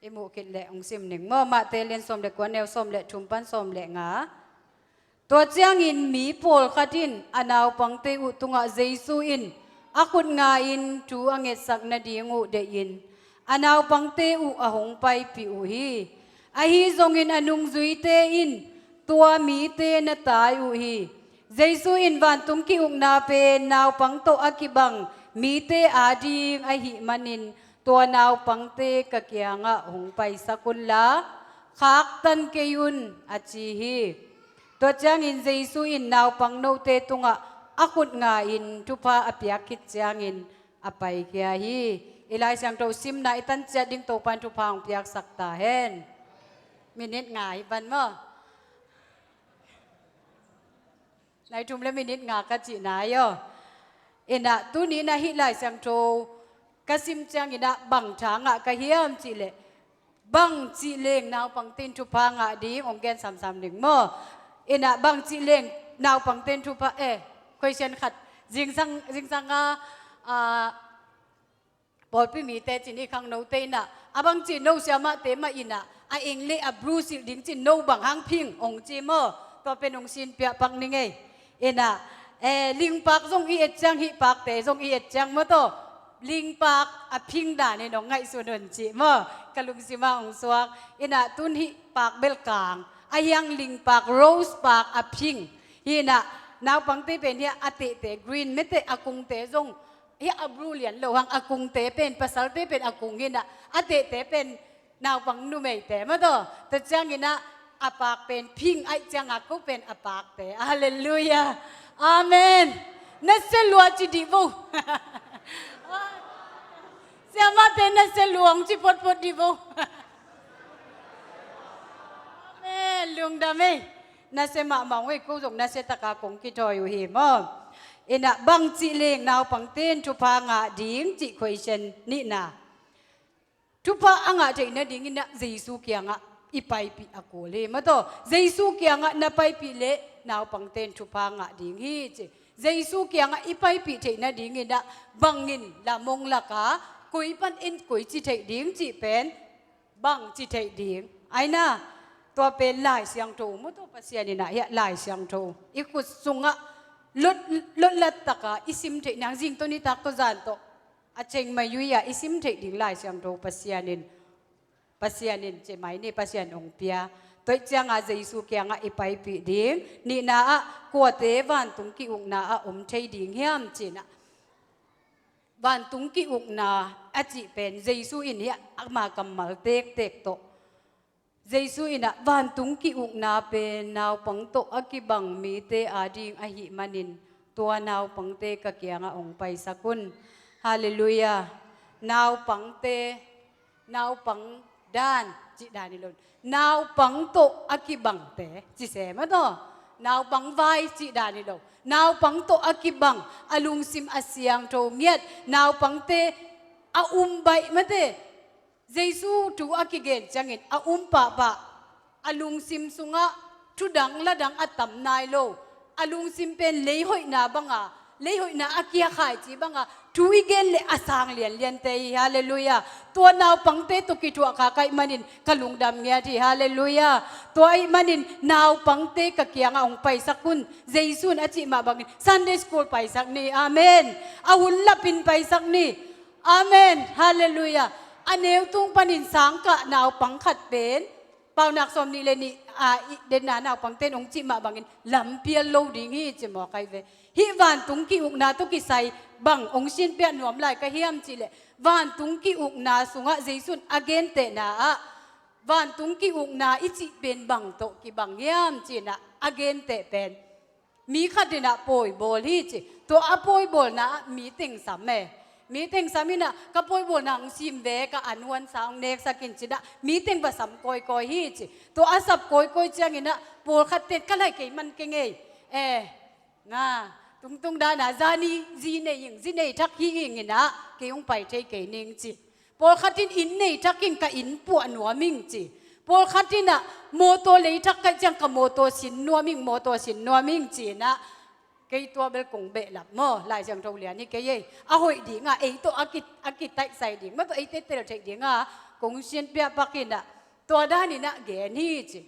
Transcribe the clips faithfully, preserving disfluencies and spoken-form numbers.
I muh khit leh hong sim ning maw, Mate lian sawm le kua, neu sawm le thum pan sawm le nga. Tua ciangin mi pawlkhat in a naupangte uh tungah Jesu in a khut nga-in thu a ngetsak nading uh deihin a naupangte uh a hong paipih uh hi. Ahi zongin a nungzuite in tua mite na tai uh hi. Jesu in, "Vantung ki-ukna pen naupang tawh a kibang mite ading ahih manin tua naupangte ka kiangah hong paisak unla, khaktan kei un," a ci hi. Tua ciangin Jesu in naupang note tungah a khut nga-in thupha a piak khit ciangin a paikhia hi. I Lai Siangtho simna i tan ciat ding Topa'n thupha hong piaksak ta hen. Minit nga hi pan maw? Nai thum le minit nga ka cih nai aw. Inah tuni-in ah hih Lai Siangtho ka sim ciangin ah bang tha ngah ka hiam cih leh, bang cih leng naupangte in thupha ngah ding, hong gen samsam ding maw? Inah bang cih leng naupangte in thupha, eh, question khat. Zingsang, zingsang a, ah, pawlpi mite cin i khangnote inah, a bang cih no siamahte mah inah, a eng le a blue silh ding cin no bang hang pink hong ci maw? Tua pen hong sinpiak pak ning ei. Inah, eh, lingpak zong i et ciang, hih pakte zong i et ciang maw taw, lingpak a pink danin hong ngaihsun un cih maw? Ka lungsim ah hong suak. Inah tun hih pak bel kang, a hiang lingpak, rose pak a pink. Hi inah naupangte pen hiah a tehte green mete, a kungte zong hiah a blue lian lo hang, a kungte pen, pasalte pen a kung hi inah, a tehte pen naupang numeite maw taw. Tua ciangin ah a pak pen pink ahih ciangah ko pen a pakte. Halleluiah. Amen. Na sia lua ci dih vo. Siamahte na sia lua hong ci photphot dih vo. Amen. Lungdam ei. Na sia mahmah hong ei, ko zong na sia taka kong kithawi uh hi maw? Inah bang cih leng naupangte in thupha ngah ding cih question nihna. Thupha a ngah theih nadingin ah Jesu kiangah i paipih a kul hi maw taw. Jesu kiangah na paipih leh naupangte in thupha ngah ding hi ci. Jesu kiangah i paipih theih nadingin ah bangin lamong laka koi pan in koi ci theih ding cih pen bang ci theih ding. Aina, tua pen Lai Siangtho maw taw, Pasian inah hiah Lai Siangtho i khut sungah lot, lotlat taka i sim theih nang, zingtawn nitak tawh zan tawh a cheng mai ui-ah i sim theih ding Lai Siangtho Pasian in, Pasian in cemai ni, Pasian hong pia. Tua ih ciangah Jesu kiangah i paipih ding. Nihna ah kuate vantung ki-ukna ah om thei ding hiam cinah, vantung ki-ukna a cih pen Jesu in hiah ama kammal tektek tawh, Jesu inah vantung ki-ukna pen naupang tawh a kibang mite ading ahih manin tua naupangte ka kiangah hong paisak un. Halleluiah. Naupangte, naupang dan cih dan hi lo. Naupang tawh a kibangte ci se maw taw. Naupang vai cih dan hi lo. Naupang tawh a kibang, a lungsim a siangtho ngiat naupangte a um baih mate. Jesu thu a kigen ciangin a um pahpah, a lungsim sungah thudang ladang a tam nai lo, a lungsim pen leihoihna banga, leihoihna a kia khaici banga thu i gen le a sang lianliante hi. Halleluiah. Tua naupangte tawh kithuah kha ka hih manin ka lungdam ngiat hi. Halleluiah. Tua ahih manin naupangte ka kiangah hong paisak un. Jesu in a cih mah bangin Sunday school paisak ni. Amen. A hun lapin paisak ni. Amen. Halleluiah. A neu tung panin sangkah naupang khat pen, paunak sawm nih le nih a i denna naupangte in hong cih mah bangin lampial lo ding hi ci mawk ahi ve. Hih vantung ki-ukna tawh kisai bang hong sinpiak nuam lai ka hiam cih leh, vantung ki-ukna sungah Jesu in a gentehna ah vantung ki-ukna i cih pen bang tawh kibang hiam cinah a genteh pen, mi khat inah pawi bawl hi ci. Tua a pawi bawlna ah mi teng sam e. Mi teng sam inah ka pawi bawlna hong sim ve, ka an huansa hong neksak in cinah mi teng va sam kawikawi hi ci. Tua a sap kawikawi cianginah pawlkhat ten ka lai kei man kei ngei. Eh, nga, tungtung dana zani zi nei ing, zi nei thak hi ing inah kei hong pai thei kei ning ci. Pawlkhat in inn nei thak in ka inn puah nuam ing ci. Pawlkhat inah mawtaw lei thak ka hih ciang ka mawtaw sin nuam ing, mawtaw sin nuam ing cinah, kei tua bel kong behlap maw, Lai Siangtho lian hi kei ei. A hoih dinga ei tawh a ki, a kitaihsai ding maw, tua ei tetel theih dinga kong sianpih pak in ah, tua dan in ah gen hi ci.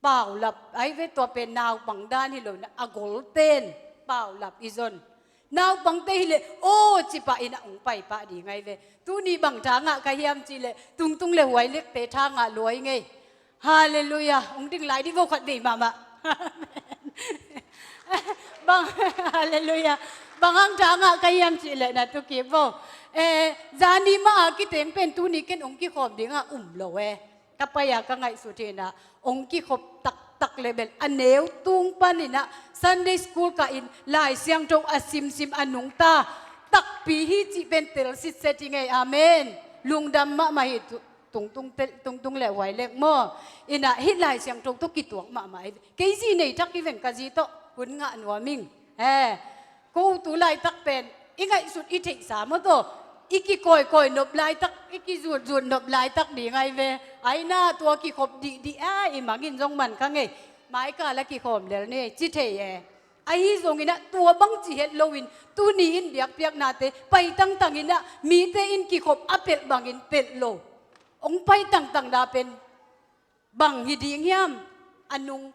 Paulap ahi ve, tua pen naupang dan hi lo in ah, a golten paulap i zon. Naupangte hi leh aw ci pah in ah hong pai pah ding ahi ve. Tuni bang tha ngah ka hiam cih leh, tungtung le huai lekte tha ngah lua ing ei. Halleluiah. Hong ding lai dih vo, khat vei mahmah. Amen. Bang, halleluiah. Bang hang tha ngah ka hiam cih leh na tu kik vo. Eh, zani mah a kiteng pen tuni ken hong kikhawm ding ah um lo e. Ka pai a ka ngaihsut hi in ah, hong kikhop taktak le bel a neu tung pan in ah Sunday school kah in Lai Siangtho a simsim a nungta takpi hi cih pen tel sitset hi ing ei. Amen. Lungdam mahmah hi. Tu-, tungtung tel, tungtung le huai lek maw. In ah hih Lai Siangtho tawh kituak mahmah hi. Kei zi nei thak hi veng, ka zi tawh hun ngah nuam ing. Eh, ko tu laitak pen i ngaihsut i theihsa maw tawh, i kikawikawi nop laitak, i kizutzut nop laitak ding ahi ve. Ahi na, tua kikhop dihdih a i mang in zong man kha ing ei. Mai kal a kikhawm lel ni ci thei e. Ahi zongin ah tua bang ci het loin, tuni in biakpiaknate pai tangtang in ah, mite in kikhop a pelh bangin pelh lo, hong pai tangtang na pen bang hi ding hiam? A nung,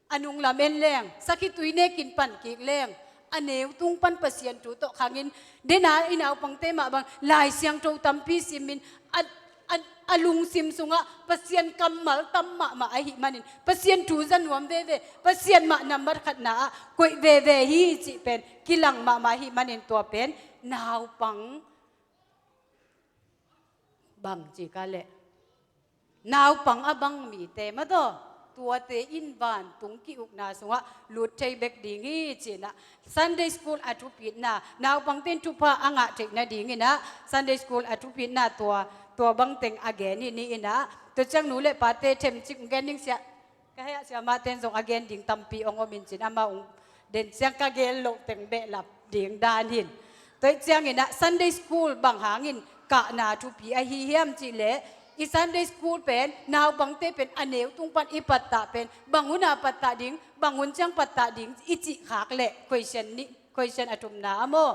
a nung lam en leng, sakhitui nekin pan kik leng, a neu tung pan Pasian thu tawh khangin, den a i naupangte mah bang Lai Siangtho tampi simin, a, a, a lungsim sungah Pasian kammal tam mahmah ahih manin, Pasian thu za nuam veve, Pasian mah nambat khatna ah koih veve hi cih pen kilang mahmah ahih manin, tua pen naupang bang ci ka leh, naupang a bang mite maw tawh, tuate in vantung ki-ukna sungah lut thei bek ding hi ci in ah, Sunday school a thupitna, naupangte in thupha a ngah theih nadingin ah Sunday school a thupitna tua, tua bang teng a gen hi ni in ah, tua ciang nu le pate themcik gen ding sia. Ka heh a, siamahte in zong a gen ding tampi hong om in cin, amah hong den ciang ka gen loh teng behlap ding dan hi in. Tua ahih ciangin ah Sunday school bang hangin kahna thupi ahi hiam cih leh, i Sunday school pen naupangte pen a neu tung pan i pattah pen, bang hun a pattah ding, bang hun ciang pattah ding i cih khak leh, question ni, question a thumna ah maw.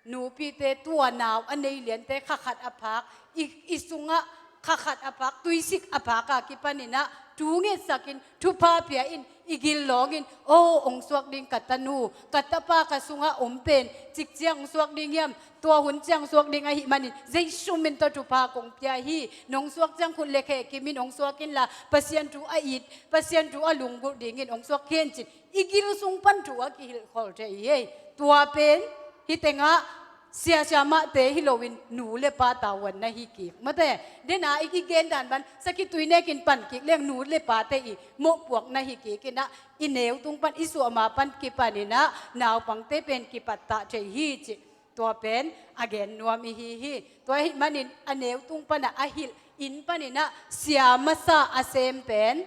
Nupite tua nau a nei liante kha khat a phak, i, i sungah kha khat a phak, tuisik a phak a kipan in ah, thu ngetsak in, thupha pia in, i gil lawng in, aw, hong suak ding ka tanu, ka tapa ka sungah om pen, cik ciang hong suak ding hiam, tua hun ciang suak ding ahih manin, Jesu min tawh thupha kong pia hi, nong suak ciang khut le khe kimin hong suak inla, Pasian thu a it, Pasian thu a lunggulh dingin hong suak khin cin, i gil sung pan thu a kihilh khol thei hi ei. Tua pen, hih tengah, sia siamahte hi loin nu le pa tavuan na hi kik. Mate, den a i, i gen dan ban, sakhitui nekin pan kik leng nu le pate i mohpuak na hi kik in ah, i neu tung pan, i suahma pan kipan in ah, naupangte pen kipattah thei hi cih. Tua pen a gen nuam i hi hi. Tua ahih manin a neu tung pan ah a hilh, inn pan in ah sia masa a sem pen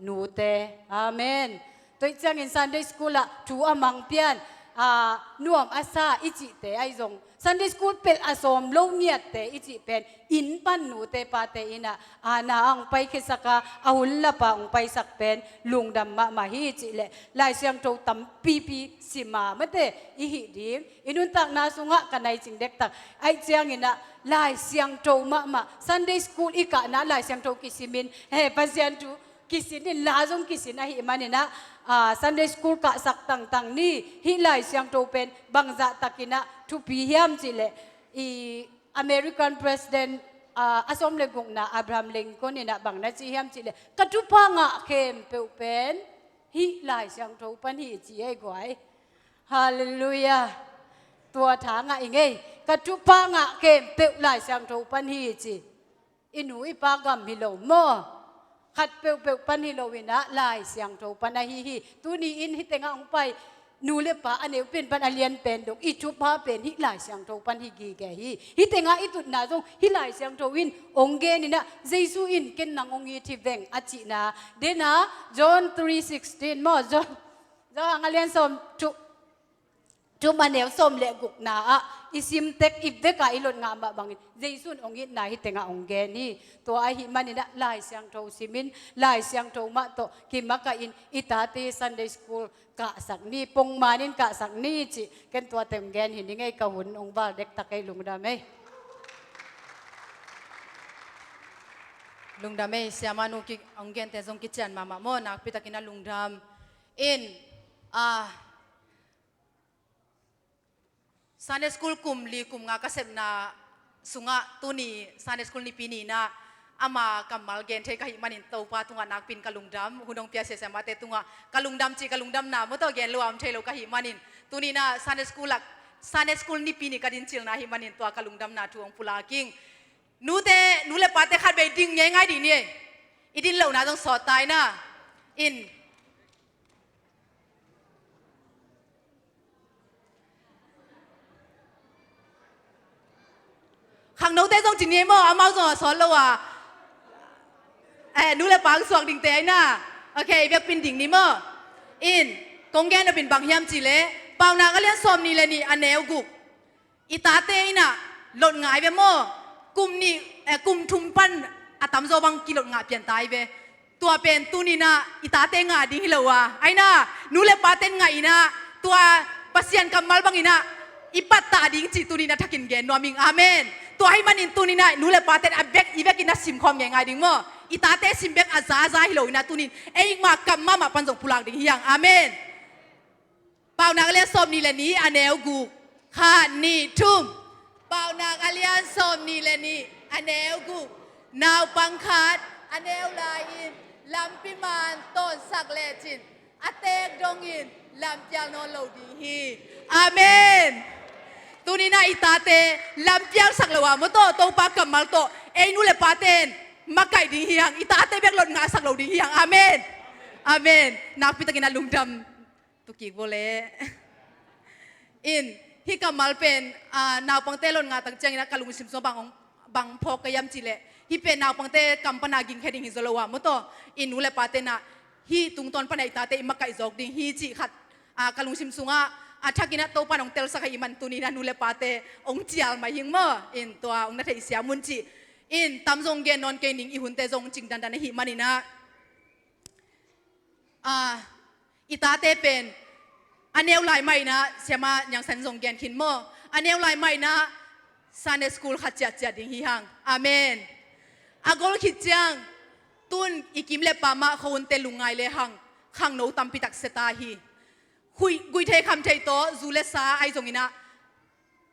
nute. Amen. Tua ahih ciangin Sunday school ah thu a mang pian, a, nuam a sa i cihte ahi zong, Sunday school pelh a sawm lo ngiatte i cih pen inn pan nute pate in ah, a, na a hong paikhiasak a, a hun lap a hong paisak pen lungdam mahmah hi cih leh, Lai Siangtho tampipi sim a, mate, i hih ding. I nuntakna sungah ka naicing dektak. Ahih ciangin ah Lai Siangtho mahmah, Sunday school i kahna Lai Siangtho kisimin, he, Pasian thu kisin in, la zong kisin ahih manin ah, a, Sunday school kahsak tangtang ni. Hih Lai Siangtho pen bangzah takin ah thupi hiam cih leh, i American President, a, a sawm le gukna Abraham Lincoln in ah bang na ci hiam cih leh, ka thupha ngah khempeuh pen hih Lai Siangtho pan hi ci ei guai. Halleluiah. Tua tha ngah ing ei. Ka thupha ngah khempeuh Lai Siangtho pan hi ci. I nu i pa gam hi lo maw. Khat peuhpeuh pan hi lo in ah Lai Siangtho pan ahi hi. Tuni in hih tengah hong pai nu le pa a neu pen pan a lian pen dong, i thupha pen hih Lai Siangtho pan hi gige hi. Hih tengah i tutna zong hih Lai Siangtho in hong gen in ah, Jesu in ken nang hong it hi veng a cihna. Den a, John three sixteen maw, John, John a lian sawm, thu, thum a neu sawm le gukna ah i sim tek, i vek a i lot ngah mah bangin Jesu in hong itna hih tengah hong gen hi. Tua ahih manin ah Lai Siangtho simin, Lai Siangtho mah tawh kimakaih in, i tate Sunday school kahsak ni, pongman in kahsak ni cih, ken tua teng gen hi ning ei. Ka hun hong val dektak ei, lungdam ei. Lungdam ei, siamah nu ki, hong gente zong kician mahmah maw, nakpi takin a lungdam. In, ah, Sunday school kum li kum nga ka sepna sungah tuni Sunday school nipi ni-in ah ama kammal gen thei ka hih manin Topa tungah nakpi-in ka lungdam, hun hong pia sia siamahte tungah ka lungdam cih ka lungdamna maw tawh gen lo a om thei lo ka hih manin tuni-in ah Sunday school ah, Sunday school nipi ni ka dincilna ahih manin tua ka lungdamna thu hong pulak ing. Nute, nu le pate khat vei ding ngeingai dih ni ei. I din lohna zong sawt ta in ah. In. Khangnote zong ci ni ei maw, amau zong a sawt lo a. Eh, nu le pa hong suak dingte in ah. Ok, i biakpi'n ding ni maw. In, kong gen nop in bang hiam cih leh, Paunak a lian sawmnih le nih a neu guk. I tate in ah lot ngai ve maw. Kum nih, eh, kum thum pan a tamzaw bang kilot ngah pian ta hi ve. Tua pen tuni-in ah i tate ngah ding hi lo a, ai in ah nu le pate'n ngah in ah tua Pasian kammal bangin ah i pattah ding cih tuni-in ah thakin gen nuam ing. Amen. Tua ahih manin tuni-in ah nu le pate'n a bek, i bekin ah simkhawm ngeingai ding maw. I tate sim bek a za a za hi lo in ah tuni-in ei mah kam mahmah pan zong pulak ding hi hang. Amen. Paunak a lian sawmnih le nih a neu guk. Khat, nih, thum. Paunak a lian sawmnih le nih a neu guk. Naupang khat a neu lai-in lampi man tawnsak lecin a teek dongin lampial nawn lo ding hi. Amen. Tuni-in ah i tate lampialsak lo a maw tawh Topa kammal tawh ei nu le pate'n makaih ding hi hang. I tate bek lot ngahsak lo ding hi hang. Amen. Amen. Nakpi takin a lungdam. Tukik vua le. In, hih kammal pen, ah, naupangte lot ngah tak ciangin ah ka lungsim sungah bang hong, bang phawk ka hiam cih leh, hih pen naupangte kam pan a gingkhia ding hi zaw lo a maw tawh. In, nu le pate'n ah hih tungtawn pan ah i tate i makaih zawk ding hi cih khat, ah, ka lungsim sungah a thakin ah Topa'n hong telsak ahih man tuni-in ah nu le pate hong cial mai hi ing maw. In, tua hong na theih siam un cih. In, tam zong gen nawn kei ning, i hunte zong cing dandan ahih manin ah. Ah, i tate pen a neu lai mah in ah, siamah Niang San zong gen khin maw, a neu lai mah in ah Sunday school khat ciatciat ding hi hang. Amen. A gol khit ciang tun i kim le pam ah khuahunte lungngai le hang khangno tampi tak sia ta hi. Khui, guih thei kham thei tawh zu le sa ahi zongin ah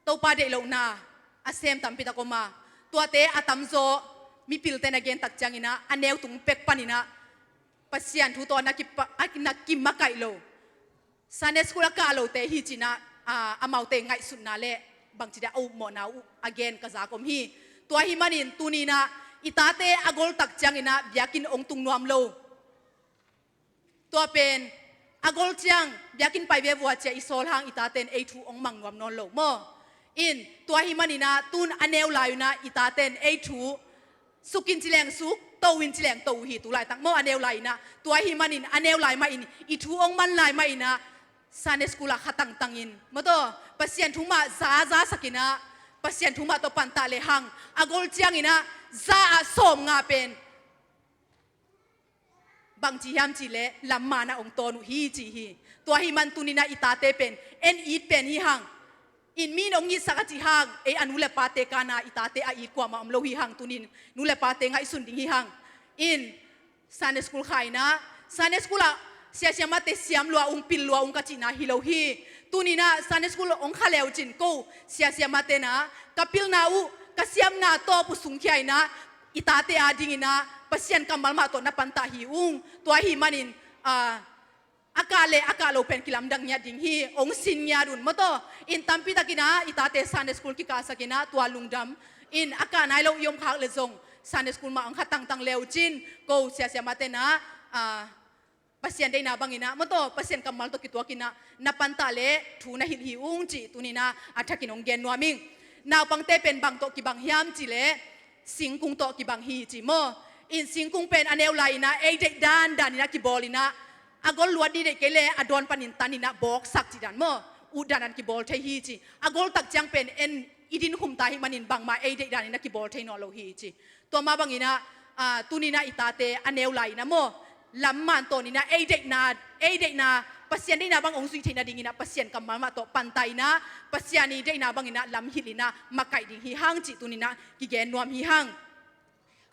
Topa deih lohna a sem tampi tak om a, tuate a tamzaw mipilte na gen tak ciangin ah a neu tung pek panin ah Pasian thu tawh na kipa, a, na kimakaih lo. Sunday school a kah lote hi ci-in ah, a, amaute ngaihsutna le bangci dia a upmawhna uh a gen ka zak om hi. Tua ahih manin tuni-in ah i tate a gol tak ciangin ah biakinn hong tung nuam lo. Tua pen a gol ciang biakinn pai ve vua ci-a i sawl hang i tate'n ei thu hong mang nuam nawn lo maw. In, tua ahih manin ah tun a neu lai un ah i tate'n ei thu suk in ci leng suk, to in ci leng to uh hi tu laitak maw, a neu lai in ah. Tua ahih manin a neu lai mah in, i thu hong man lai mah in ah Sunday school ah kha tangtang in maw tawh Pasian thu mah za zasak in ah, Pasian thu mah tawh pantah le hang a gol ciangin ah za ah sawm nga pen bangci hiam cih leh lamman ah hong tawn uh hi ci hi. Tua ahih man tuni-in ah i tate pen en it pen hi hang. In, mi'n hong itsak a cih hang, ei a nu le pate kana i tate a it kuamah om lo hi hang. Tuni-in nu le pate ngaihsun ding hi hang. In, Sunday school kha in ah, Sunday school ah sia siamahte siam lua ung, pil lua ung ka cihna hi lo hi. Tuni-in ah Sunday school hong kha le uh cin ko sia siamahte na ka pilna uh, ka siamna tawp uh sungkhia in ah i tate adingin ah Pasian kammal mah tawh na pantah hi ung. Tua ahih manin, ah, a kah le a kah lo pen kilamdang ngiat ding hi, hong sin ngiat un maw tawh. In, tampi takin ah i tate Sunday school kikahsak in ah tua lungdam. In, a kah nai lo i om khak le zong Sunday school mah hong kha tangtang le uh cin ko sia siamahte na, ah, Pasian deihna bangin ah maw tawh, Pasian kammal tawh kituakin ah na pantah le thu na hilh hi ung cih tuni-in ah a thakin hong gen nuam ing. Naupangte pen bang tawh kibang hiam cih leh singkung tawh kibang hi ci maw. In, singkung pen a neu lai in ah ei deih dandan in ah kibawl in ah, a gol luat dih deih kei leh a dawn panin tan in ah bawksak cih dan maw, ut dandan kibawl thei hi ci. A gol tak ciang pen en i dinkhum ta ahih manin bangmah ei deih dan in ah kibawl thei nawn lo hi ci. Tua mah bangin ah, ah, tuni-in ah i tate a neu lai in ah maw, lamman tawn in ah ei deihna, ei deihna, Pasian deihna bang hong zuih theih nadingin ah Pasian kammal mah tawh pantah in ah Pasian i deihna bangin ah lam hilh in ah makaih ding hi hang cih tuni-in ah kigen nuam hi hang.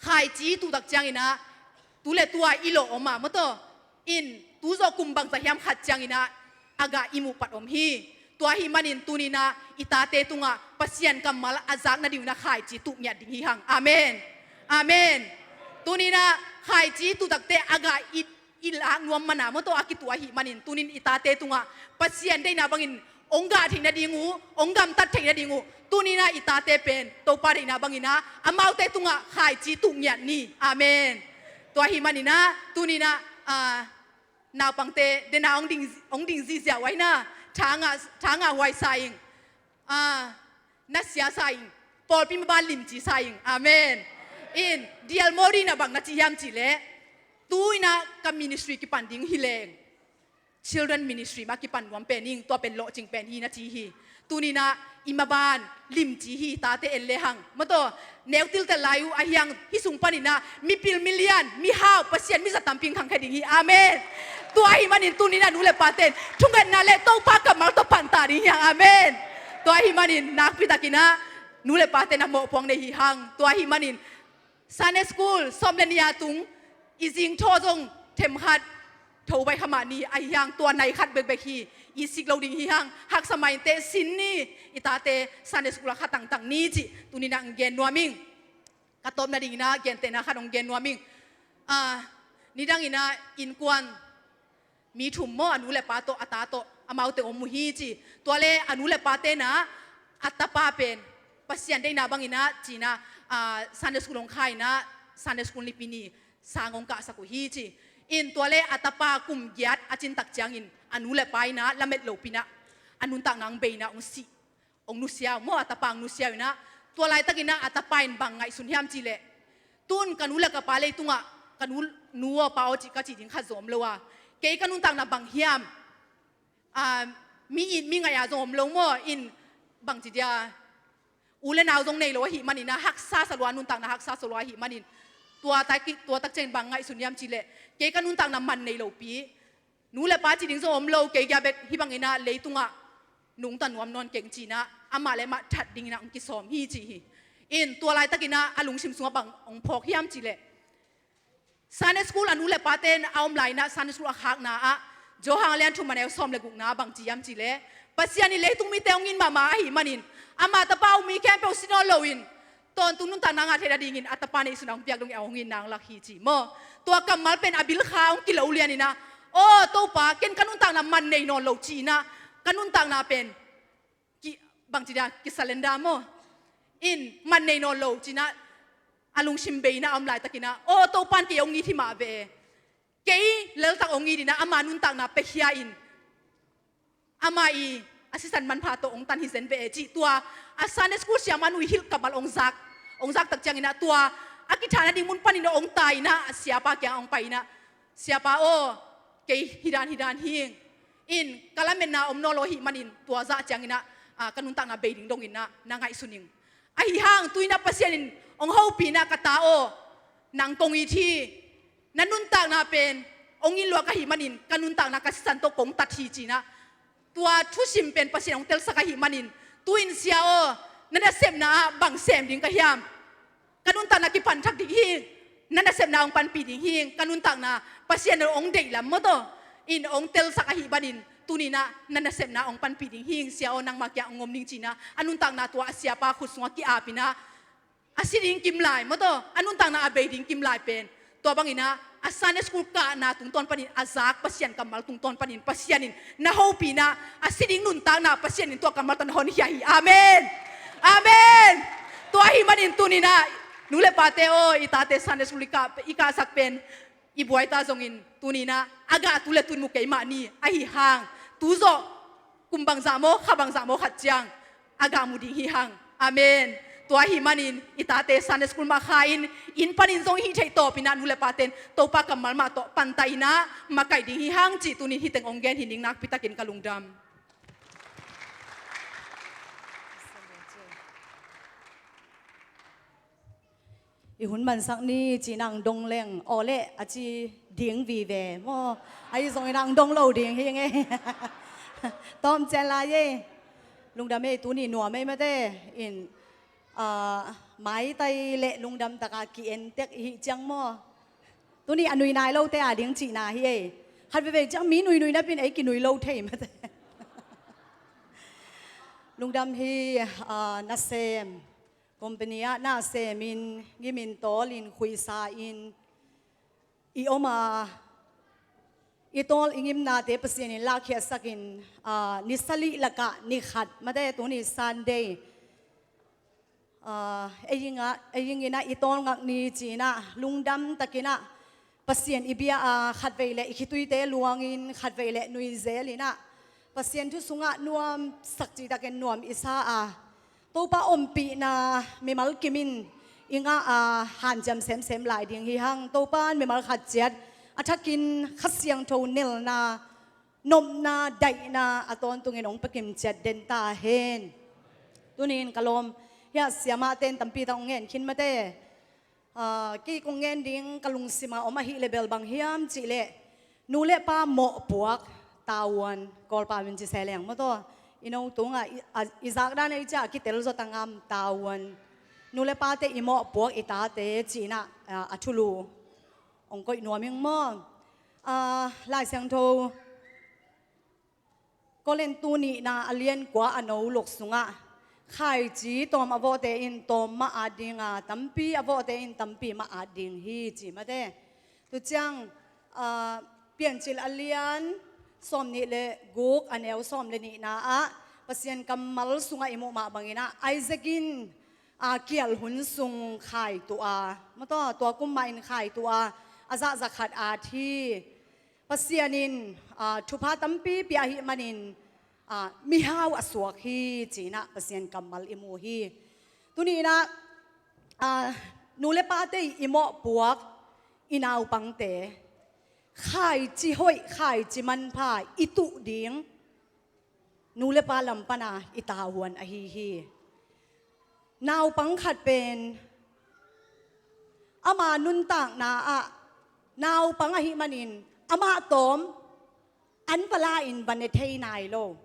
khaici tuhtak ciangin ah, tu le tua i lawh om a, maw taw, in tu zawh kum bangzah hiam khat ciangin ah, a gah i muh pat om hi. Tua ahih manin tuni-in ah i tate tungah Pasian kammal a zak nading un ah khaici tuh ngiat ding hi hang. Amen. Amen. Tuni-in ah khaici tuhtakte a gah i, i lak nuam man a, maw taw, a kituh ahih manin tuni-in i tate tungah Pasian deihna bangin hong gah theih nading uh, hong gamtat theih nading uh, tuni-in ah i tate pen Topa deihna bangin ah amaute tungah khaici tuh ngiat ni. Amen. Tua ahih manin ah tuni-in ah, ah, naupangte dena hong ding, hong ding ziziau ahi na, thangah, thangah huai sa ing. Ah, na sia sa ing. Pawlpi maban limci sa ing. Amen. In, dial maw ding na bang na ci hiam cih leh, tu-in ah ka ministry kipan ding hi leng, children ministry mah kipan nuam pen ing, tua pen lawhcing pen hi na ci hi. Tuni-in ah i maban limci hi, tate en le hang, maw taw, neu tiltel lai uh, ahi hang hih sung panin ah mipil milian, mihau, Pasian mizat tampi hong khangkhia ding hi. Amen. Tua ahih manin tuni-in ah nu le paten thungetna le Topa kammal tawh panta ding hi hang. Amen. Tua ahih manin nakpitakin ah nu le paten a mawhpuak nei hi hang. Tua ahih manin Sunday school sawm le nih a tung i zingthaw zong themkhat tho baih kha mah ni, ahi hang tua nai khat bekbek hi. I sik lo ding hi hang, haksa mah inteh sin ni, i tate Sunday school ah kha tangtang ni cih tuni-in ah hong gen nuam ing. Ka tawp nadingin ah gentehna khat hong gen nuam ing. Ah, nidangin ah innkuan mi thum maw, a nu le pa tawh, a ta tawh, amaute om uh hi ci. Tua le a nu le pate-in ah a tapa pen Pasian deihna bangin ah ci-in ah, ah, Sunday school hong kha-in ah, Sunday school Nipi ni sang hong kahsak uh hi ci. In tua le a tapa kum giat a cin tak ciangin a nu le pa in ah lamet lopi-in ah a nuntakna hong bei-in ah hong si. Hong nusia uh maw, a tapa hong nusia uh in ah, tua laitakin ah a tapa in bang ngaihsun hiam cih leh, tu-in ka nu le ka pa leitungah, ka nu, nu aw pa aw cih ka cih ding khat zong om lo a, kei ka nuntakna bang hiam? Ah, mi it mi ngaih a zong om lo maw, in bangci dia, u le nau zong nei lo ahih manin ah haksa sa lua, nuntakna haksa sa lua ahih manin, tua tak, tua tak ciangin bang ngaihsun hiam cih leh, kei ka nuntakna man nei lopi, nu le pa cih ding zong om lo, kei gia bek hih bangin ah leitungah nungta nuam nawn keng ci-in ah amah le amah that dingin ah hong kisawm hi ci hi. In tua laitakin ah a lungsim sungah bang hong phawk hiam cih leh, Sunday school a nu le paten a om lai-in ah Sunday school a khakna ah, Johan a lian thum a neu sawm le gukna ah bang ci hiam cih leh, Pasian in leitung mite hong it mahmah ahih manin, ama tapa uh mi khempeuh si nawn loin, tawntung nuntakna ngah theih nadingin a tapa neihsun a hong piak dongin a hong it nang lak hi ci maw. Tua kammal pen a bil kha hong kilo lianin ah, aw Topa, ken ka nuntakna man nei nawn lo ci-in ah, ka nuntakna pen ki, bangci dia, kisalenda maw, in man nei nawn lo ci-in ah, a lungsim bei-in ah a om laitakin ah, aw Topa in kei hong it hi mah ve. Kei leltak hong it-in ah ama nuntakna piakhia-in, ama i a sisan manpha tawh hong tan hi zen ve e cih tua a Sunday school siamah nu i hilh kammal hong zak, hong zak tak ciangin ah tua a kithah nading mun panin hong tai-in ah a siapa kiangah hong pai-in ah, siapa aw, kei hih dan hih dan hi ing. In ka lametna om nawn lo ahih manin tua zah ciangin ah, ah, ka nuntakna bei ding dongin ah na ngaihsun ing. Ahi hang tu-in ah Pasian in hong hopih-in ah, ka ta aw, nang kong it hi. Na nuntakna pen hong it lua ka hih manin ka nuntakna ka sisan tawh kong tat hi ci-in ah, tua thusim pen Pasian hong telsak ahih manin, tu-in sia aw, na nasepna ah bang sem ding ka hiam? Ka nuntakna kipan thak ding hi ing. Na nasepna hong panpih ding hi ing. Ka nuntakna Pasian in hong deih lam maw taw, in hong telsak ahih manin, tuni-in ah na nasepna hong panpih ding hi ing, sia aw, nangmah kiang hong om ning ci-in ah, a nuntakna tua a siapa khut sungah ki-ap-in ah, a si ding kim lai maw taw, a nuntakna a bei ding kim lai pen, tua bangin ah a Sunday school kahna tungtawn panin a zak Pasian kammal tungtawn panin Pasian in na hopih-in ah, a si ding nuntakna Pasian in tua kammal tawh na honkhia hi. Amen. Amen. Tua ahih manin tuni-in ah nu le pate aw, i tate Sunday school i kah, i kahsak pen i buai ta zongin, tuni-in ah a gah tu le tu-in mu kei mah ni, ahi hang tu zawh kum bangzah maw, kha bangzah maw khat ciang a gah mu ding hi hang. Amen. Tua ahih manin i tate Sunday school mah kha-in, inn panin zong hih theih tawpin ah nu le paten Topa kammal mah tawh panta-in ah makaih ding hi hang cih tuni-in hih teng hong gen hi ning, nakpitakin ka lungdam. I hun mansak ni ci-in ang dong leng, aw leh a ci ding vive maw. Ahi zongin ang dong lo ding hi ing e. Tawm cian lai e. Lungdam e, tuni nuam e mate. In, ah, Maitai le lungdam taka ki-en tek i hih ciang maw? Tuni a nui nai lote a ding cihna hi ei. Khat veivei ciang mi nuinui napin ei kinui lo thei mate. Lungdam hi. Ah, nasem, company ah nasemin, ngimin tawlin, khuisa in i om a, i tawl i ngimnate Pasian in lakkhiatsakin, ah, ni sali lakah ni khat mate, tuni Sunday. Ah, ei inah, ei inginah i tawlngak ni cinah lungdam takinah Pasian i bia a, khatvei le i khituite luangin, khatvei le nuizel inah Pasian thu sungah nuamsak citakin nuam i sa a, Topa ompihna mimal kimin i ngah a, hanciam semsem lai ding hi hang. Topa in mimal khat ciat a thakin Kha Siangtho nelna, nopna, daihna a tawntungin hong pekim ciat den ta hen. Tunin ka lawm, hiah siamahte in tampi tak hong ngen khin mate. Ah, kei kong ngen ding ka lungsima om ahih le bel bang hiam cihleh, nu le pa mawhpuak tavuan, Kawlpa min ci se leng maw taw. I no tungah i, a, i zakdan ei ciah a kitel zaw ta ngam tavuan. Nu le pate i mawhpuak i tate cinah, ah, a thulu hong koih nuam ing maw? Ah, Lai Siangtho Korintu nihna a lian kua a no luk sungah, khaici tawm a vawhte in tawm mah at dinga, tampi a vawhte in tampi mah at ding hi ci mate. Tu ciang, ah, Piancil a lian sawm nih le guk a neu sawm le nihna ah Pasian kammal sungah i muh mah banginah Isaac in, ah, kial hun sung khai tuh a, maw taw, tua kum mah in khai tuh a, a zahzah khat at hi. Pasian in, ah, thupha tampi pia ahih manin, ah, mihau a suak hi cinah Pasian kammal i mu hi. Tuninah, ah, nu le pate i mawhpuak i naupangte khaici hoih, khaici manpha i tuh ding nu le pa lam pana i tavuan ahi hi. Naupang khat pen ama nuntakna ah naupang ahih manin amah tawm an va la in va ne thei nai lo,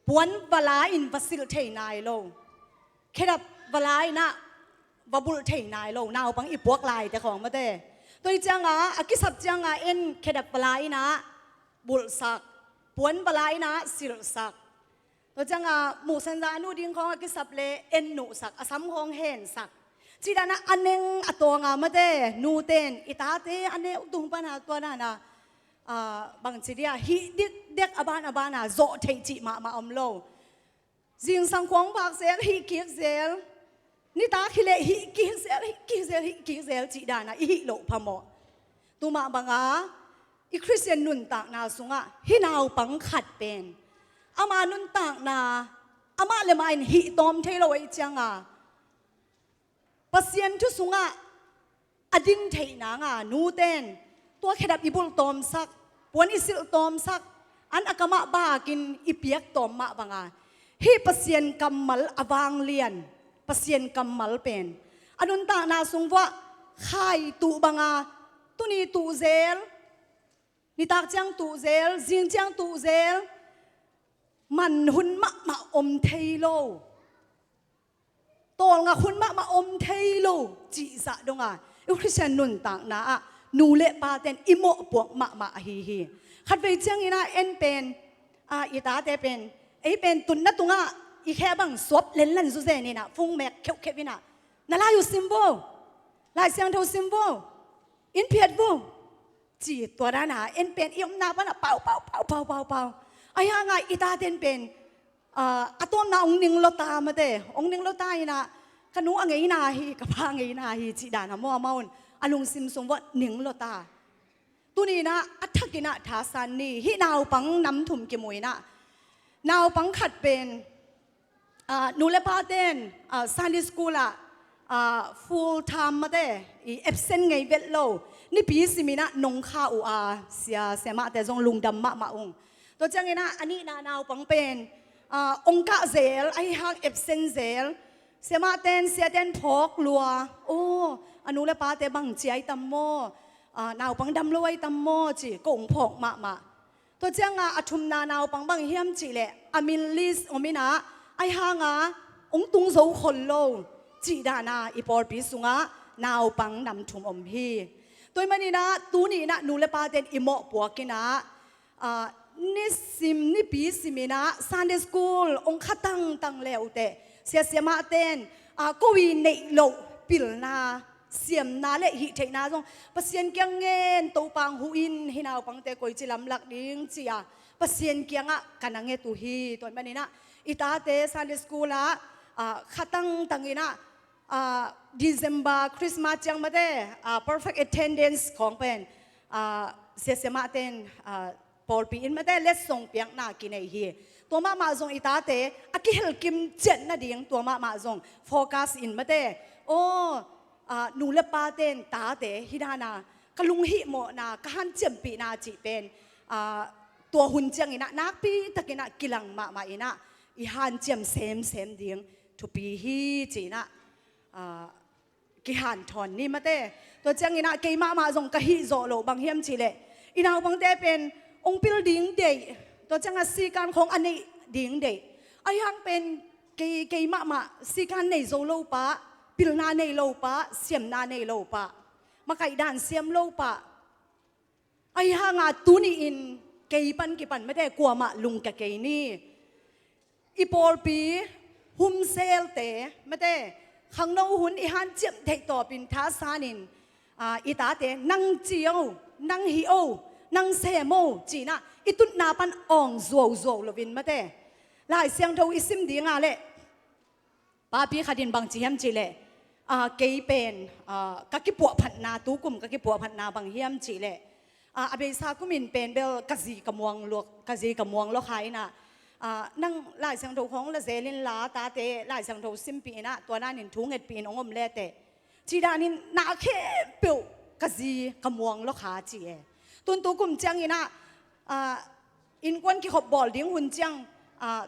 puan va la in va silh thei nai lo, khedap va la inah va bulh thei nai lo, naupang i puak laite khawng mate. Tua hi cianga a kisap cianga en khedap va la inah bulhsak, puan va la inah silhsak. Tua cianga muhsanza a nuh ding khawng a kisap le en nuhsak, a sam khawng hensak. Cihdana a neng a tawnga mate, nuten i tate a neu tung pana tua dana, ah, bangci dia hih dikdek a ban a bana zawh theih cih mahmah om lo. Zingsang khawng vak zel, hih kik zel. Nitak hileh hih kik zel, hih kik zel, hih kik zel cih dana i hih loh phamawh. Tumah banga i Khristian nuntakna sungah hih naupang khat pen ama nuntakna amah le mah in hih tawm thei lo ahih cianga Pasian thu sungah a din theih nanga nuten tua khedap i bulh tawmsak, puan i silh tawmsak, an a kamah bakin i piak tawm mah banga hih Pasian kammal a vanglian, Pasian kammal pen a nuntakna sung vuah khai tuh banga tuni tuh zel, nitak ciang tuh zel, zing ciang tuh zel, man hun mahmah om thei lo. Tawlngak hun mahmah om thei lo cihzah donga i Khristian nuntakna ah nu le paten i mawhpuak mahmah ahi hi. Khatvei cianginah en pen, ah, i tate pen, ei pen tunna tungah i khe bang suap lenlan zuzen inah fungmek kheuhkheuh inah na lai uh sim vo, Lai Siangtho sim vo, in phiat vo, ci tua dana en pen i omna pana pau pau pau pau pau pau. Ahi hanga i taten pen, ah, a tawmna ong ning lota mate, ong ning lota inah ka nu a ngeina hi, ka pa a ngeina hi cih dana maw amau in a lungsim sung vuah ning lota. Tuninah a thakinah thasan ni hih naupang nam thum kimu inah naupang khat pen, ah, nu le paten, ah, Sunday school ah, ah, full time mate i absent ngei vet lo, nipi siminah nong kha uh a, sia siamahte zong lungdam mahmah ung. Tua cianginah a nihna naupang pen, ah, ong kah zel, ahi hang absent zel. Siamahten, siaten phawk lua, aw, a nu le pate bang ci ai tam maw? Ah, naupang dam lo ai tam maw ci ko ong phawk mahmah. Tua cianga a thumna naupang bang hiam cihleh a min list om inah ahi hanga ong tung zo khol lo, cih dana i pawlpi sungah naupang nam thum om hi. Tua ahih maninah tuni inah nu le paten i mawhpuak inah, ah, nisim nipi siminah Sunday school ong kha tangtang le uh teh, siasia mahten, ah, ko i neih loh pilna, siamna le hih theihna zong Pasian kiang ngen, Topa ong huh in, hih naupangte koici lamlak ding ci-a Pasian kiangah ka na nget uh hi. Tua ahih maninah i tate Sunday school ah, ah, kha tangtang inah, ah, December, Christmas ciang mate, ah, perfect attendance khawng pen, ah, siasia mahten, ah, pawlpi in mate letsong piakna kinei hi. Tua mahmah zong i tate a kihelkim ciat nading tua mahmah zong focus in mate, aw, ah, nu le paten tate hih dana ka lunghihmawhna, ka hanciampihna cih pen, ah, tua hun cianginah nakpi takinah kilang mahmah inah i hanciam semsem ding thupi hi ci-inah, ah, kihanthawn ni mate. Tua cianginah keimahmah zong ka hih zawh loh bang hiam cihleh, i naupangte pen ong pil ding deih, tua ciangah sikan khawng a neih ding deih. Ahi hang pen kei, keimahmah sikan nei zo lo pah, pilna nei lo pah, siamna nei lo pah, makaih dan siam lo pah. Ahi hanga tuni-in kei pan kipan mate kuamah lungkia kei ni. I pawlpi humselte mate khangno hun i hanciam theih tawpin thasanin, ah, i tate nang ci o, nang hih o, nang sem o ci-inah i tutna pan awng zuauzuau loin mate, Lai Siangtho i sim dinga leh papi khatin bang ci hiam cihleh, ah, kei pen, ah, ka kipuahphatna, tukum ka kipuahphatna bang hiam cihleh, ah, a beisa kumin pen bel ka zi ka muang lua, ka zi ka muang lua kha inah, ah, nang Lai Siangtho khawng la zel inla, tate Lai Siangtho simpih inah, tua danin thu ngetpih in ong om leteh, cih danin na khempeuh ka zi ka muang lua kha ci e. Tun tukum cianginah, ah, innkuan kikhop bawl ding hun ciang, ah,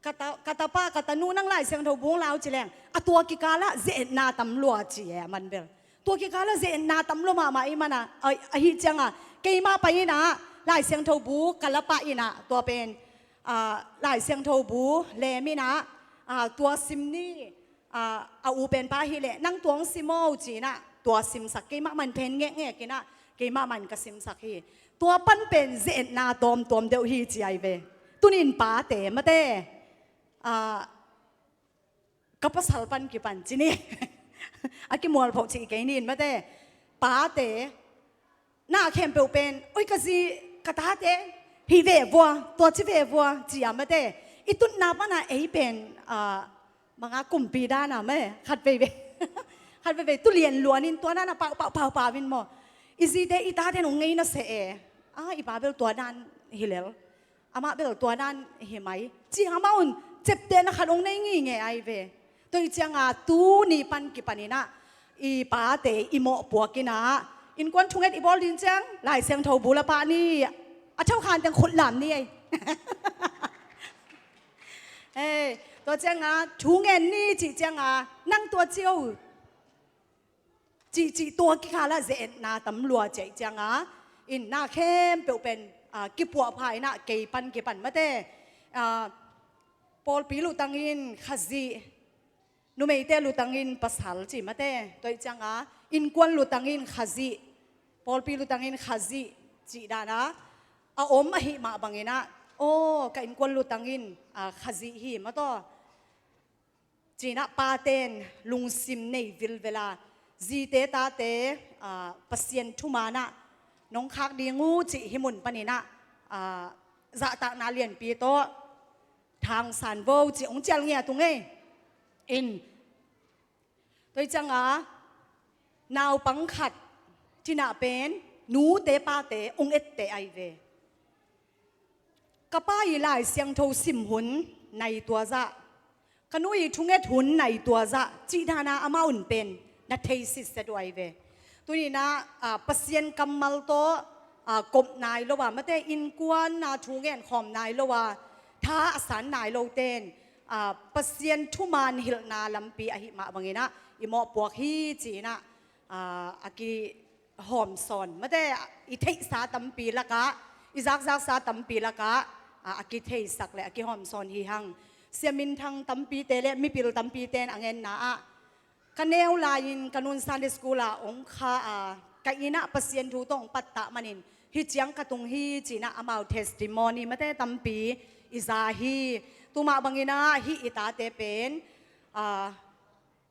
ka ta, ka tapa, ka tanu, nang Lai Siangtho bu lau ci leng, a tua kikalah ze-etna tam lua ci e, a man bel. Tua kikalah ze-etna tam lua mahmah i mana, a, ahi cianga keimah pai inah Lai Siangtho bu ka la pah inah, tua pen, ah, Lai Siangtho bu lem inah, ah, tua sim ni, ah, a u pen pa hileh nang tua ong sim o ci-inah tua simsak, keimah man pen ngekngek inah keimah man ka simsak hi. Tua pan pen ze-etna tawmtawm deuh hi ci ai ve. Tunin pate mate, ah, ka pasal pan kipan ci ni. A kimualphoh cih kei nin mate. Pate na khempeuh pen, oi ka zi, ka tate hih ve vua, tua ci ve vua ci-a mate, i tutna pana ei pen, ah, manga kumpi dana mate khat veivei, khat veivei tu lian luanin tua dana pau pau pau pau in maw, i zite i tate nong ngeina seh e. Ah, i pa bel tua dan hi lel, amah bel tua dan hi mai ci-a amah un ceptehna khat ong nei ngingei ai ve. Tua hi cianga tuni pan kipan inah i pate i mawhpuak inah innkuan thunget i bawl ding ciang Lai Siangtho bu la pah ni. A thau khan teng khut lam ni ei. Ei, tua cianga thungen ni cih cianga nang tua ci o cihcih tua kikalah ze-etna tam lua cih cianga in na khempeuh pen, ah, kipuahpha inah kei pan kipan mate, ah, pawlpi lutangin Khazih, numeite lutangin pasal ci mate, tua hi cianga innkuan lutangin Khazih, pawlpi lutangin Khazih cih dana a om ahih mah banginah, aw, ka innkuan lutangin, ah, Khazih hi mataw. Cinah paten lungsim nei vilvela zite tate, ah, Pasian thumanah nong khak ding uh cih hih mun paninah, ah, zahtakna lianpi tawh thangsan vo cih hong cial ngiat uh ngei. In tua hi cianga naupang khat cinah pen nute pate hong etteh ahi ve. Ka pa i Lai Siangtho sim hun nai tua zah, ka nu i thunget hun nai tua zah cih dana amau in pen na thei sitset uh ahi ve. Tuninah, ah, Pasian kammal tawh, ah, kop nai lo a, mate innkuan a thu ngen khawm nai lo a, tha a san nai lo ten, ah, Pasian thuman hilhna lampi ahih mah banginah i mawhpuak hi cinah, ah, a ki hawmsawn, mate, i theihsa tampi lakah, i zakzaksa tampi lakah, a, a kitheisak le a kihawmsawn hi hang. Sia minthang tampite le mipil tampite in a ngenna ah, ka neu lai-in ka nun Sunday school ah hong kha a, ka inn ah Pasian thu tawh hong pattah manin hih ciang ka tung hi, ci-in ah amau testimony mate tampi i za hi. Tumah bangin ah hih i tate pen, aa,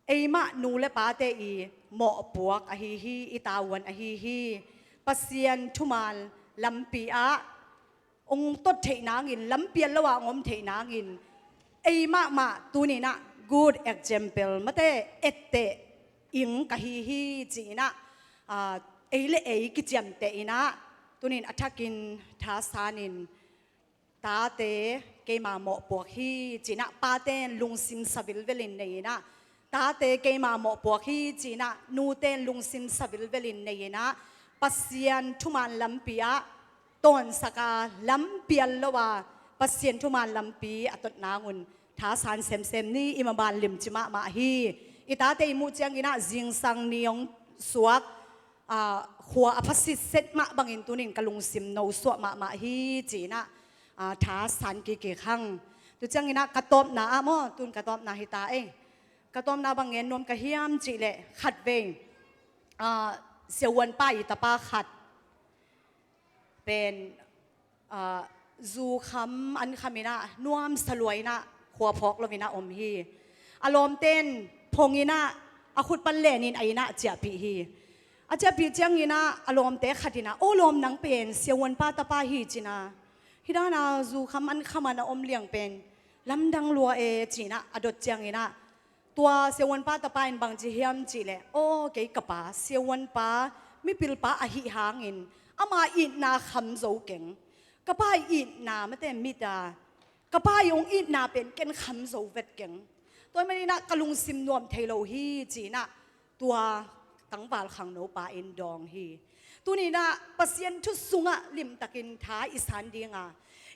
eimah nu le pate i mawhpuak ahi hi, i tavuan ahi hi. Pasian thuman lampi ah hong tot theih nangin, lampial lo ah hong om theih nangin, eimah mah tuni-in ah good example mate etteh ing ka hi hi, ci-in ah, aa, ei le ei kiciamteh in ah, tuni-in a thakin thasanin, tate keima mawhpuak hi, ci-in ah pate'n lungsim sa vilvelin nei in ah, tate keima mawhpuak hi, ci-in ah nute'n lungsim sa vilvelin nei in ah, Pasian thuman lampi ah tawnsak a, lampial lo a, Pasian thuman lampi a tot nangun thasan semsem ni. I maban limci mahmah hi. I tate i muh ciangin ah zingsang ni hong suak, aa, khua a pha sitset mah bangin tuni-in ka lungsim no suah mahmah hi, ci-in ah, aa, thasan kikik hang. Tu ciangin ah ka tawpna ah maw, tun ka tawpna hi ta ei. Ka tawpna bang ngen nuam ka hiam cih leh, khatvei, aa, siavuanpa i tapa khat pen, aa, zu kham an kham in ah, nuamsa lua in ah, khua phawk lo in ah om hi. A lawmte'n phong in ah, a khut pan lenin a inn ah ciahpih hi. A ciahpih ciangin ah a lawmte khat in ah, "Aw lawm, nang pen siavuanpa tapa hi," ci-in ah, "Hih dan a zu kham an kham a na om liang pen lamdang lua e," ci-in ah a dot ciangin ah, tua siavuanpa tapa in bang ci hiam cih leh, "Aw, kei ka pa siavuanpa, mipilpa ahih hangin ama itna kham zo keng. Ka pa itna mate mit a, ka pa i hong itna pen ken kham zo vet keng. Tua ahih manin ah ka lungsim nuam thei lo hi," ci-in ah tua tangval khangno pa in dawng hi. Tuni-in ah Pasian thu sungah limtakin tha i san ding a,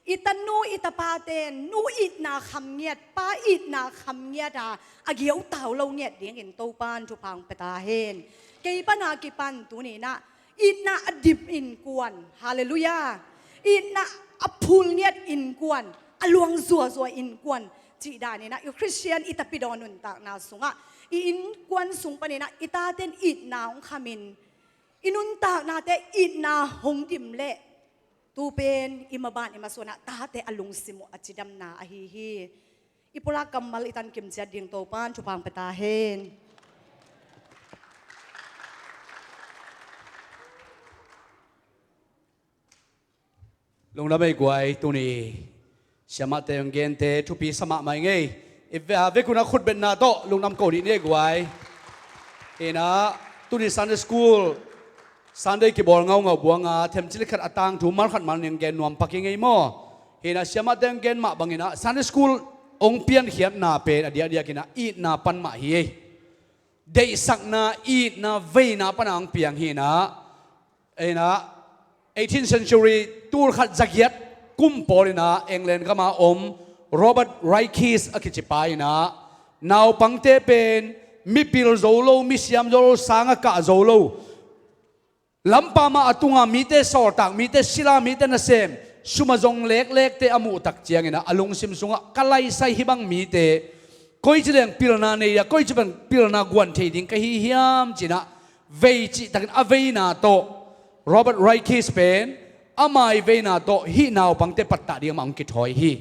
i tanu i tapate'n nu itna kham ngiat, pa itna kham ngiat a, a giautau lo ngiat dingin Topa'n thupha hong pia ta hen. Kei pan a kipan tuni-in ah itna a dim innkuan, halleluiah, itna a phul ngiat innkuan, a luang zuazua innkuan cih danin ah, i Khristian i tapidaw nuntakna sungah, i innkuan sung panin ah i tate'n itna hong khamin, i nuntaknate itna hong dim leh, tu pen i maban i masuan ah tate a lungsim uh a cidamna ahi hi. I pulak kammal i tankim ciat ding Topa'n thupha hong pia ta hen. Lungdam ei guai, tuni siamahte hong gente thupi sa mahmah ing ei. I ve-, a vekun a khutbetna tawh lungdam ko dih ni ei guai. Hi-in ah, tuni Sunday school, Sunday kibawl ngaungau buang a, themcik le khat a tangthu mal khat mal nih hong gen nuam pak ing ei maw. Hi-in ah, siamahte hong gen mah bangin ah, Sunday school hong piankhiatna pen a diakdiakin ah itna pan mah hi ei. Deihsakna, itna, veina pan a hong piang hi-in ah, hi-in ah, eighteenth century, tul khat za giat kum pawl in ah England gam a om Robert Raikes a kici pa in ah, naupangte pen mipil zo lo, misiam zo lo, sang a kah zo lo, lampa mah a tung a mite sawltak, mite sila, mite nasem, sum a zong leklekte a muh tak ciangin ah, a lungsim sungah, "Ka laisai hih bang mite, koici leng pilna nei a, koici bang pilna guan thei ding ka hi hiam?" ci-in ah vei cihtakin a veina tawh, Robert Raikes pen ama i veina tawh hih naupangte pattah ding amah hong kithawi hi.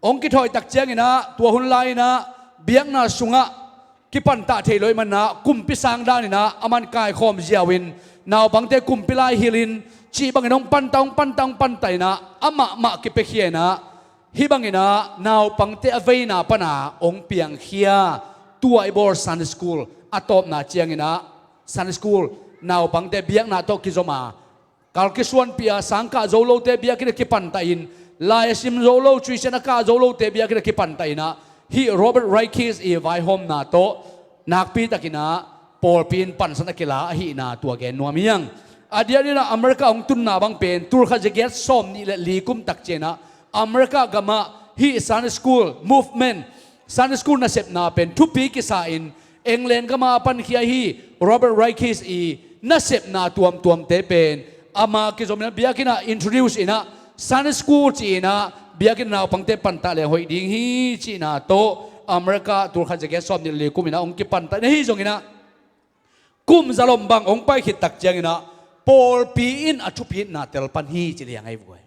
Hong kithawi tak ciangin ah, tua hun lai-in ah biakna sungah kipantah thei lo ahih manin ah, kumpi sang danin ah aman kaikhawm ziau-in, naupangte kumpi lai hilhin, cih bangin hong pantah, hong pantah, hong pantah in ah, amah mah kipiakhia in ah, hih bangin ah naupangte a veina pan a hong piangkhia, tua i bawl Sunday school a tawpna ciangin ah, Sunday school naupangte biakna tawh kizom a, kal kisuanpih a, sang kah zo lote biakinn ah kipantah in, lai a sim zo lo, tuition a kah zo lote biakinn ah kipantah in ah, hih Robert Raikes i vaihawmna tawh nakpitakin ah pawlpi in pansan a kila ahihna tua gen nuam hi hang. A diakdiakin ah America hong tunna bang pen tul khat za giat sawmnih le li kum tak ciangin ah, America gam ah hih Sunday school movement, Sunday school nasepna pen thupi kisa-in, England gam a pankhia hi. Robert Raikes i nasepna tuamtuamte pen ama kizom in ah, biakinn ah introduce in ah, Sunday school ci-in ah biakinn naupangte pantah leng hoih ding hi cihna tawh America tulkhat zagiat sawmnih le li kum inah hong kipantah na hi zonginah, kum zalom bang hong pai khit tak cianginah pawlpi in a thupitna telpan hi ci liang ahi vuai.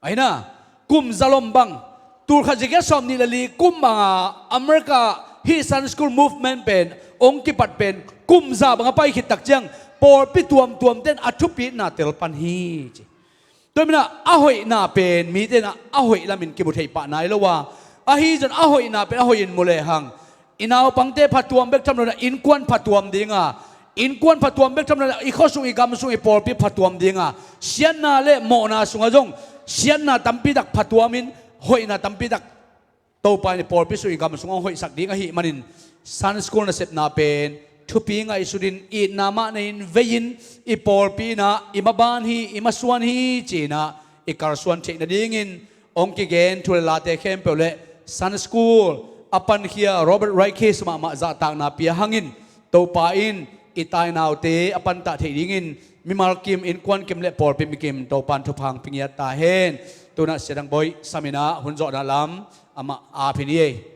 Aina, kum zalom bang, tulkhat zagiat sawmnih le li kum banga America hih Sunday School Movement pen hong kipat pen kum za banga pai khit tak ciang pawlpi tuamtuamte in a thupitna telpan hi ci. Tua minah a hoihna pen mite inah a hoih lamin kimu thei pah nai lo a, ahi zong a hoihna pen a hoihin mu lehang i naupangte phatuam bek tham loinah innkuan phatuam dinga, innkuan phatuam bek tham loinah i khuasung i gamsung i pawlpi phatuam dinga, siatna le mawhna sungah zong siatna tampitak phatuamin hoihna tampitak Topa in i pawlpi sung i gamsung hong hoihsak ding ahih manin Sunday School nasepna pen thupi ngaihsutin itna mah nei-in vei-in i pawlpi inah i maban hi, i masuan hi ci-inah i kalsuan theih nadingin hong kigen thu le late khempeuh le Sunday School a pankhia Robert Raikes mahmah zahtakna pia hangin Topa in i tainaute a pantah theih dingin mimal kim, innkuan kim le pawlpi mikim Topa in thupha hong pia ngiat ta hen. Tunah Sia Dang Bawi Sam inah hun zawhna lam amah ap hi ni ei.